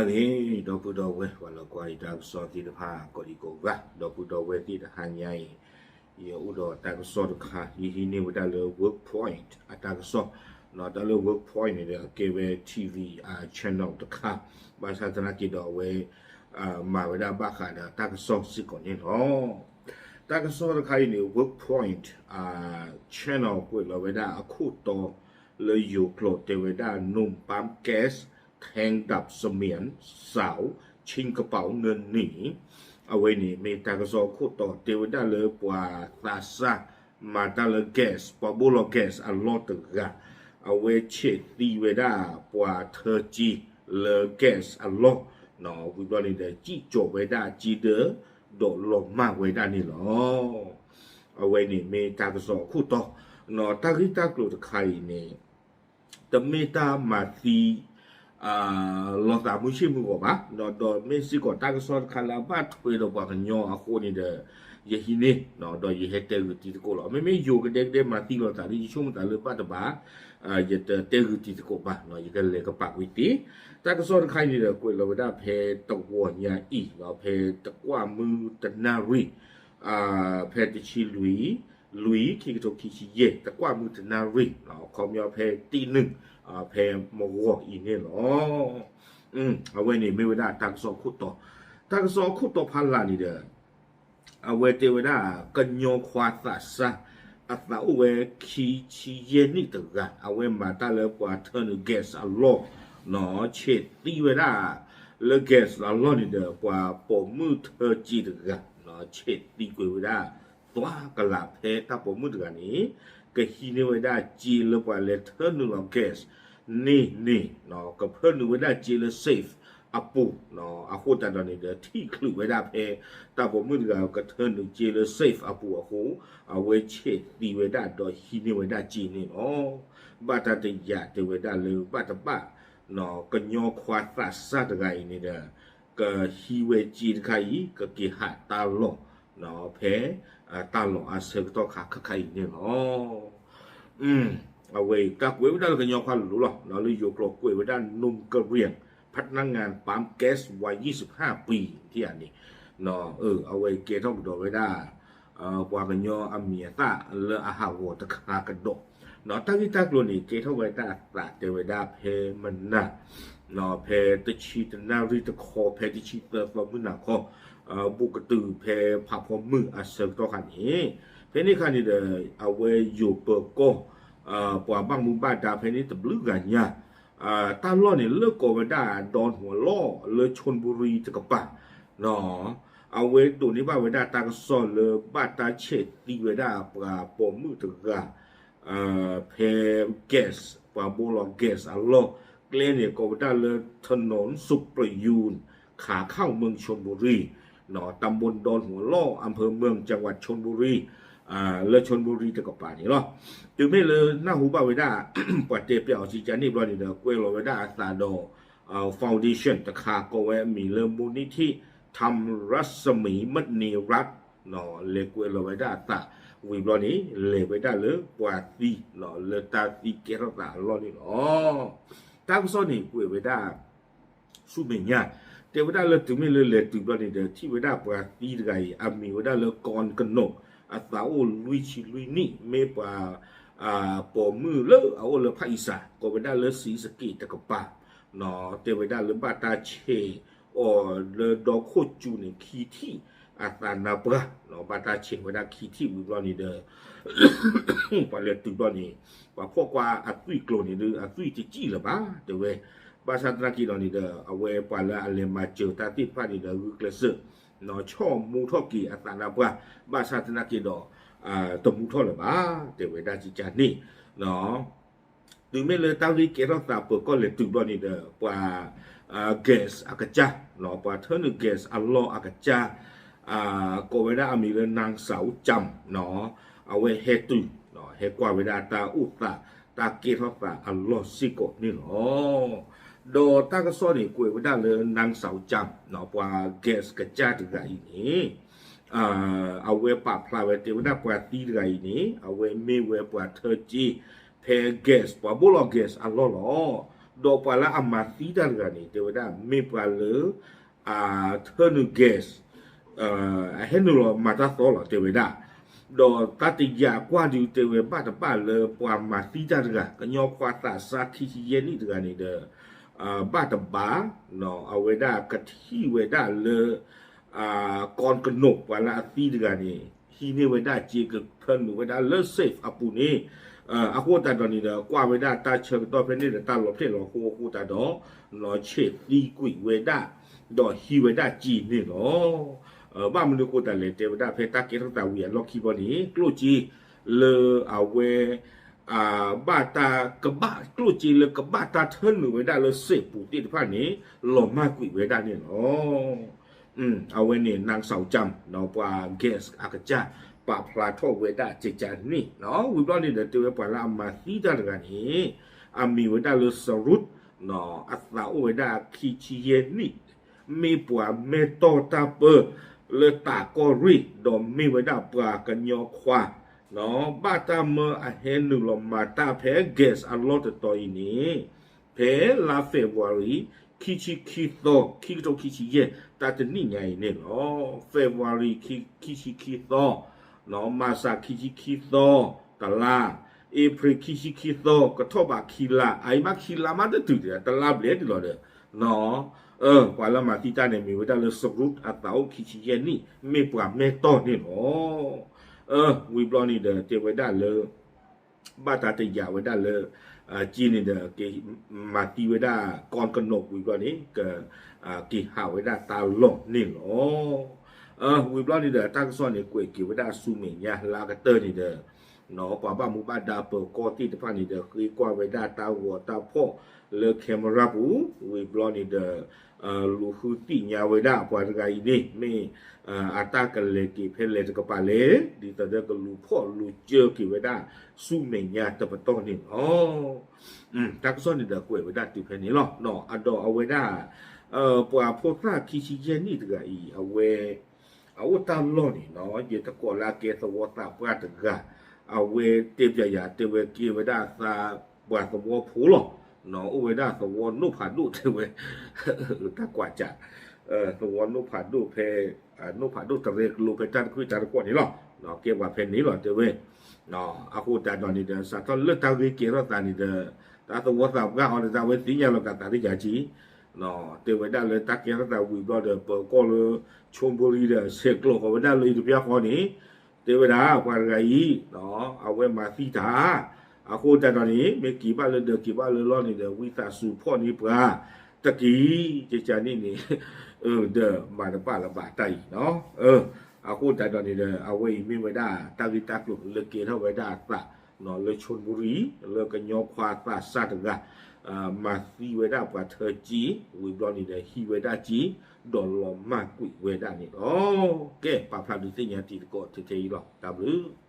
န့ၣ် ဒီပုၢ်ဒီဝဲၢ် ပှၤလၢကွၢ်ယတၢ်ကစီၣ်သ့ၣ်တဖၣ် ကိးဒံကိးဂၤ ဒီပုၢ်ဒီဝဲၢ်သ့ၣ်တဟါညါအံၤ ယအိၣ်ဒီးတၢ်ကစီၣ်တခါ ယဟံးန့ၢ်ဝဲဒၣ်လၢ Workpoint အတၢ်ကစီၣ်, တၢ်လၢ Workpoint န့ၣ်ဒီး အကဲဝဲ ထံၣ်ဝံၤ channel တခါ, ဘၣ်ဆၣ်သနာ်က့ဒီးအဝဲ မၤဝဲဒၣ်ဘၣ်ဃးဒီးတၢ်ကစီၣ်စ့ၢ်ကီးန့ၣ်လီၤ. တၢ်ကစီၣ်တခါအံၤန့ၣ် Workpoint channel ကွဲးလီၤဝဲဒၣ်အခိၣ်တီ လၢယိၤကျိာ်တဲဝဲဒၣ် หนุ่มปั๊มแก๊ส แทงดับเสมียนสาว ชิงกระเป๋าเงินหนี အဝဲန့ၣ်မ့ၢ်တၢ်ကစီၣ်အခိၣ်တီတဲဝဲဒၣ်လၢပှၤသးစၢ် မၤတၢ်လၢ gas ပှၤဘိလီၤ gas အလီၢ်တဂၤ အဝဲဆဲးသံဝဲဒၣ်ပှၤထၢစ့လၢ gas အလီၢ်, ဝံၤဘျီန့ၣ်ဒီး စံၣ်ကၠီၤဝဲဒၣ်စ့ဒၢ ဒီးလီၤမၢ်ဝဲဒၣ်န့ၣ်လီၤ. အဝဲန့ၣ်မ့ၢ်တၢ်ကစီၣ်အခိၣ်တီ, တၢ်ဂ့ၢ်တၢ်ကျိၤတခါအံၤန့ၣ် တမ့ၢ်တၢ်မၤသံ လီၤသးမုၢ်ဆ့ၣ်မုၢ်ဂီၤဘၣ်, ဒီးမ့ၢ်စ့ၢ်ကီးတၢ်ကစီၣ်တခါလၢအဘၣ်ထွဲဒီးပှၤကညီအဃိန့ၣ်ဒီး ယဟံးန့ၢ် ဒီးယဟဲတဲဂုာ်တံၤသကိးလီၤ. မ့မ့ၢ်ယိၤကဒဲကဒဲမၤသံလိာ်သးဒီး ယဆိကမိၣ်သးလၢဘၣ်တဘၣ် ယတတဲဂုာ်တံၤသကိးဘၣ်, ယကလဲၤကပာ်ကွံာ်သ့. တၢ်ကစီၣ်တခါအံၤန့ၣ်ဒီး ကွဲးလီၤဝဲဒၣ်ဖဲတဂီၤညါအံၤ ဖဲတကွၢ်မုၢ်တနၣ်ရံၣ် ဖဲတဆံလွံၢ် လွံၢ် ခံကထိခံဆံယဲၢ် တကွၢ်မုၢ်တနၣ်ရံၣ် ခီပညီဖဲတနုာ် ဖဲမုၢ်ဂီၤအံၤန့ၣ်လီၤ. အဝဲန့ၣ်မ့ၢ်ဝဲဒၣ်တၢ်ကစီၣ်အခိၣ်တီ, တၢ်ကစီၣ်အခိၣ်တီဖးလၢ်န့ၣ်ဒီး အဝဲတဲဝဲဒၣ် ကညီခွါသးစၢ် အသးအိၣ်ဝဲခံဆံယဲၢ်နံၣ်တဂၤ အဝဲမၤတၢ်လၢပှၤထၢနုာ် gas အလီၢ် ဆဲးသံဝဲဒၣ် လၢ gas အလီၢ်န့ၣ်ဒီး ပှၤပိာ်မုၣ်ထၢစ့တဂၤ ဆဲးသံကွံာ်ဝဲဒၣ် သွါကလးဖဲတၢ်ပိာ်မုၣ်တဂၤန့ၣ် ကဟံးန့ၢ်ဝဲဒၣ်စ့လၢပှၤလဲၤထၢနုာ်လီၤ gas န့ၣ်န့ၣ် ကဖၢနုာ်ဝဲဒၣ်စ့လၢ safe အပူၤ အဃိသတးဒီးန့ၣ်ဒီး ထံၣ်ချုးဝဲဒၣ်ဖဲ တၢ်ပိာ်မုၣ်တဂၤကထၢနုာ်စ့လၢ safe အပူၤအဃိ အဝဲဆဲးသံဝဲဒၣ်ဒီးဟံးန့ၢ်ဝဲဒၣ်စ့န့ၣ်လီၤ. ဘၣ်တၢ်တယာ်တဲဝဲဒၣ်လၢဘၣ်တဘၣ် ကညီခွါသးစၢ်တဂၤအံၤန့ၣ်ဒီး ကဟံးဝဲစ့တခါအံၤ ကက့ၤဟးတၢ်လီၢ် ဖဲ တၢ်လီၢ်အဆၢကတီၢ်ခါခါခါအံၤန့ၣ်လီၤ. အဝဲအံၤ တၢ်ကွဲးဝဲဒၣ်လၢကညီခွါလိၤလိၤလီၤ. လၢယိၤကျိာ်ကွဲးဝဲဒၣ် หนุ่มกะเหรี่ยง พนักงานปั๊มแก๊สวัยยี่สิบห้าปี ထံၣ်ဧါန့ၣ် အဝဲကဲထီၣ်ကဒီးဝဲဒၣ် ပှၤကညီအမံၤအသၣ်လၢအဟးဂီၤတခါကဒီး တၢ်ဂ့ၢ်တၢ်ကျိၤန့ၣ် ကဲထီၣ်ဝဲဒၣ်အသးတဲဝဲဒၣ်ဖဲမနၤ ဖဲတဆံတနၣ်ရံၣ်တခီ ဖဲတဆံသၢသီမုၢ်နၤခီ ဘူးကတုၤဖဲဖးဖီမုၢ်အဆၢကတီၢ်ခါန့ၣ် ဖဲန့ၣ်ခါန့ၣ်ဒီး အဝဲယိၤပၢၤကီၢ် ပှၤဘၣ်မူဘၣ်ဒါဖဲန့ၣ်တဘျုးဂၤညါ တၢ်လီၢ်န့ၣ် လၢကိးဝဲဒၣ်ဒီနွၤလီၢ်လၢ ชลบุรี တကပၤ အဝဲဒိးန့ၢ်ဘၣ်ဝဲဒၣ်တၢ်ကစီၣ်လၢဘၣ်တၢ်ဆဲးသံဝဲဒၣ်ပှၤပိာ်မုၣ်တဂၤ ဖဲ gas ပှၤဘိလီၤ gas အလီၢ် ကျဲန့ၣ်ကိးဝဲဒၣ်လၢ ถนนสุขประยูร ขาเข้าเมืองชลบุรี ตำบลดอนหัวล่อ อำเภอเมือง จังหวัดชลบุรี လၢ ชลบุรี တကပၤန့ၣ်လီၤ. တုၤမ့ၢ်လၢနၢ်ဟူဘၣ်ဝဲဒၣ် ပှၤတဲပျးအီၤစံကါန့ၣ်ဘျီန့ၣ်ဒီး ကွဲးလီၤဝဲဒၣ်အသးဒီး foundation တခါ ကိးဝဲအမံၤလၢ มูลนิธิ ธรรมรัศมีมณีรัตน์ လဲၤကွဲးလီၤဝဲဒၣ်အသး ဝံၤဘျီန့ၣ် လဲၤဝဲဒၣ်လၢပှၤသံ လၢတၢ်သံကဲထီၣ်သးအလီၢ်န့ၣ်လီၤ. တၢ်ကစီၣ်န့ၣ်ကွဲးဝဲဒၣ် ဆူမဲာ်ညါ တဲဝဲဒၣ်လၢတုၤမ့ၢ်လၢလဲၤတုၤဘျီန့ၣ်ဒီး ထံၣ်ဝဲဒၣ်ပှၤသံတဂၤအံၤ အမံၤဝဲဒၣ်လၢ กรกนก အသးအိၣ်လွံၢ်ဆံလွံၢ်နံၣ် မ့ၢ်ပှၤ ပိာ်မုၣ်လၢအအိၣ်လၢဖၣ်အံစး ကိးဝဲဒၣ်လၢ ศรีสะเกษ တကပၤ တဲဝဲဒၣ်လၢဘၣ်တၢ်ဆဲးအီၤလၢဒီခိၣ်စူၤန့ၣ် ခံထံၣ် အသးနါပှၢ် ဘၣ်တၢ်ဆဲးဝဲဒၣ်ခံထံၣ်ဝံၤဘျီန့ၣ်ဒီး ပှၤလဲၤတုၤဘျီန့ၣ် ပှၤဖီၣ်ကွၢ်အသွံၣ်ကျိၤန့ၣ်ဒီး အသွံၣ်တစံၣ်လၢၤဘၣ် တဲဝဲ ဘၣ်ဆၣ်သနာ်က့ဒီးန့ၣ်ဒီး အဝဲပှၤလၢအလဲၤမၤစၢၤတၢ်သ့ၣ်တဖၣ်န့ၣ်ဒီး ဂုာ်ကျဲးစၢး ဆီၣ်မူထီၣ်က့ၤအသးနါပှၢ် ဘၣ်ဆၣ်သနာ်က့ဒီး တမူထီၣ်လၢၤဘၣ် တဲဝဲဒၣ်စံကါန့ၣ် တုၤမ့ၢ်လၢတၢ်ဂ့ၢ်ကဲထီၣ်သးပၢၤကီၢ်လဲၤတုၤဘျီန့ၣ်ဒီး ပှၤ gas အကစၢ် ပှၤထၢနုာ် gas အလီၢ်အကစၢ် ကိးဝဲဒၣ်အမံၤလၢ นางสาวจำ အဝဲဟဲတုၤ ဟဲကွၢ်ဝဲဒၣ်တၢ်အိၣ်သး တၢ်ကဲထီၣ်သးအလီၢ်စ့ၢ်ကီးန့ၣ်လီၤ. ဒီးတၢ်ကစီၣ်န့ၣ် ကွဲးဝဲဒၣ်လၢ นางสาวจำ ပှၤ gas ကစၢ်တဂၤအံၤန့ၣ် အဝဲပာ်ဖျါဝဲတဲဝဲဒၣ်ပှၤသံတဂၤအံၤန့ၣ် အဝဲမ့ၢ်ဝဲပှၤထၢစ့ ဖဲ gas ပှၤဘိလီၤ gas အလီၢ်လီၤ. ဒီးပှၤလၢအမၤသံတၢ်တဂၤန့ၣ် တဲဝဲဒၣ် မ့ၢ်ပှၤလၢ အထၢနုာ် gas အဟဲနုာ်လီၤမၤတၢ်သီလီၤ တဲဝဲဒၣ်. ဒီးတၢ်တယာ်ကွၢ်ဒုးတဲဝဲဘၣ်တဘၣ်လၢပှၤမၤသံတၢ်တဂၤ ကညီခွါသးစၢ်ခံဆံယဲၢ်နံၣ်တဂၤန့ၣ်ဒီး ဘၣ်တဘၣ် အဝဲဒၣ်ကထံၣ်ဝဲဒၣ်လၢ ကီၢ်ကနိး ပှၤလၢအသံတဂၤန့ၣ် ဟံးန့ၢ်ဝဲဒၣ်စ့ကထၢနုာ်ဝဲဒၣ်လၢ safe အပူၤန့ၣ် အဃိသတးဒီးန့ၣ်ဒီး ကွၢ်ဝဲဒၣ်တၢ်ဆၢကတီၢ်ဖဲန့ၣ်ဒီး တၢ်လီၤဖျဲၣ်လီၤဃိအဃိသတးဒီး နီၢ်ဆဲးသံကွံာ်ဝဲဒၣ် ဒီးဟံးဝဲဒၣ်စ့န့ၣ်လီၤ. ဘၣ်မနုၤအဃိသတးလဲၣ် တဲဝဲဒၣ်ဖဲတၢ်ကဲထီၣ်သးဝံၤအလီၢ်ခံဘီန့ၣ် ကျိၣ်စ့လၢအဝဲ ဘၣ်တၢ်ကဘၣ် ကျိၣ်စ့လၢကဘၣ်တၢ်ထၢနုာ်ဝဲဒၣ်လၢ safe ပူၤသ့ၣ်တဖၣ်န့ၣ် လီၤမၢ်ကွံာ်ဝဲဒၣ်န့ၣ်လီၤ. အဝဲန့ၣ် နၢ်စၢ်ကၠၢမ် ပှၤ guest အကစၢ် ပာ်ဖျါထီၣ်ဝဲဒၣ်ကကန့ၣ် ဝံၤဘျီန့ၣ်ဒီး တဲဝဲပှၤလၢအမၤသံတၢ်တဂၤန့ၣ် အမံၤဝဲဒၣ်လၢ စရူး အသးအိၣ်ဝဲဒၣ်ခံဆံယဲၢ်နံၣ် မ့ၢ်ပှၤမဲၢ်တီၢ်တၢ်ပၢ လၢတၢ်ကီၢ်ရ့ၣ် ဒီးမ့ၢ်ဝဲဒၣ်ပှၤကညီခွါ ဘၣ်တၢ်မၢအဟဲနုာ်လီၤမၤတၢ်ဖဲ gas အလီၢ်တတီၤအံၤန့ၣ် ဖဲလါ February ခံဆံခံသီ ခံကထိခံဆံယဲၢ် တၢ်တနံၣ်ညါအံၤန့ၣ်လီၤ. February ခံဆံခံသီ March ခံဆံခံသီ တလါ April ခံဆံခံသီ ကထီၣ်ဘးခံလါ အအံၤဘၣ်ခံလါမးတတုၤဒီး တလါဘျဲၣ်ဒ်လီၤဒီး ပှၤလၢမၤသံတၢ်န့ၣ် မ့ၢ်ဝဲဒၣ်လၢ စရူး အသးအိၣ်ခံဆံယဲၢ်နံၣ် မ့ၢ်ပှၤမဲၢ်တီၢ်န့ၣ်လီၤ. ဝံၤဘျီန့ၣ်ဒီး တဲဝဲဒၣ်လၢ ဘၣ်တၢ်တယာ်ဝဲဒၣ်လၢ က့န့ၣ်ဒီး က့ၤမၤသံဝဲဒၣ် ကီၢ်ကနိး ဝံၤဘျီန့ၣ် က က့ၤဟးဝဲဒၣ်တၢ်လီၢ်န့ၣ်လီၤ. ဝံၤဘျီန့ၣ်ဒီး တၢ်ကစီၣ်န့ၣ် ကွဲးက့ၤဝဲဒၣ်ဆူမဲာ်ညါလၢအကတၢၢ်န့ၣ်ဒီး ပှၤဘၣ်မူဘၣ်ဒါပၢၤကီၢ်သ့ၣ်တဖၣ်န့ၣ်ဒီး ဃ့ကွၢ်ဝဲဒၣ်တၢ်ဂီၤတၢ်ဖီၣ်လၢ camera ပူၤ ဝံၤဘျီန့ၣ်ဒီး လူၤဃုသ့ၣ်ညါဝဲဒၣ်ပှၤတဂၤအံၤန့ၣ် မ့ၢ် အတၢ်ကလဲၤက့ၤဖဲလဲၣ်တကပၤလဲၣ် ဒ်သိးဒီးကလူၤဖီၣ်လူၤစၢက့ၤဝဲဒၣ်ဆူမဲာ်ညါတပတီၢ်န့ၣ်လီၤ. တၢ်ကစီၣ်န့ၣ်ဒီးကွဲးဝဲဒၣ်တုၤဖဲန့ၣ်လီၤ. အဒီးအဝဲဒၣ် ပှၤဖိသၣ်ခံဆံယဲၢ်နံၣ်တဂၤအံၤ အဝဲ အအိၣ်တၢ်လီၢ်န့ၣ် ယတကိးလၢအကဲသဝီသးပှၢ်တဂၤ အဝဲတဲပျးယၤ တဲဝဲကဲဝဲဒၣ်သးပှၢ်သဝီဖိလီၤ. အိၣ်ဝဲဒၣ်သဝီနိၣ်ဖးဒိၣ်တဲဝဲ တၢ်ကွၢ်စး သဝီနိၣ်ဖးဒိၣ်ဖဲ နိၣ်ဖးဒိၣ်တရဲကျိဖဲတၢ်တခွံတၢ်တကွီၢ်န့ၣ်လီၤ. ကဲပှၤဖဲန့ၣ်လီၤတဲဝဲ အဃိသတးဒီးန့ၣ်ဒီး စးထီၣ်လၢတၢ်ဂ့ၢ်ကဲထီၣ်သးန့ၣ်ဒီး တၢ်သဝီသးပှၢ်အီၤဒီး တၢ်ဝဲသ့ၣ်ညါလီၤကးသးတယၤကံ တဲဝဲဒၣ်လၢတၢ်ကဲထီၣ်သးဝံၤဘျီဒီး ပၢၤကီၢ်လၢ ဆိဘူရံဒီး ဆဲးကျိးဃီၤဝဲဒၣ်လၢအံၤတပျၢ်ဃီန့ၣ် တဲဝဲဒၣ်ပှၤတဂၤအံၤ အဝဲမၤသံတၢ် အဃိသတးဒီးန့ၣ် မ့ၢ်က့ၤဘၣ်လၢဒၢးက့ၤဘၣ်လၢလီၢ်န့ၣ်ဒီး ဝံသးစူၤဖီၣ်န့ၢ်ပှၤ တက့ၢ် ကကန့ၣ်န့ၣ် ဒီးမၤတဘၣ်လၢၤဘၣ်တၢ်အံၤ အဃိသတးဒီးန့ၣ်ဒီး အဝဲအံၤမ့ၢ်ဝဲဒၣ်တၢ်ဂ့ၢ်တၢ်ကျိၤလၢကဲထီၣ်ဝဲဒၣ်အသး လၢဆိဘူရံ လၢကညီခွါသးစၢ်တဂၤ မၤသံဝဲဒၣ်ပှၤထၢက့ ဝံၤဘျီန့ၣ်ဒီး ဟံးဝဲဒၣ်က့ ဒီးလီၤမၢ်ကွံာ်ဝဲဒၣ်န့ၣ်လီၤ. ကဲ ပာ်ဖျါဒုးသ့ၣ်ညါတံၤသကိးထဲထဲအံၤလီၤ. တၢ်ဘျုး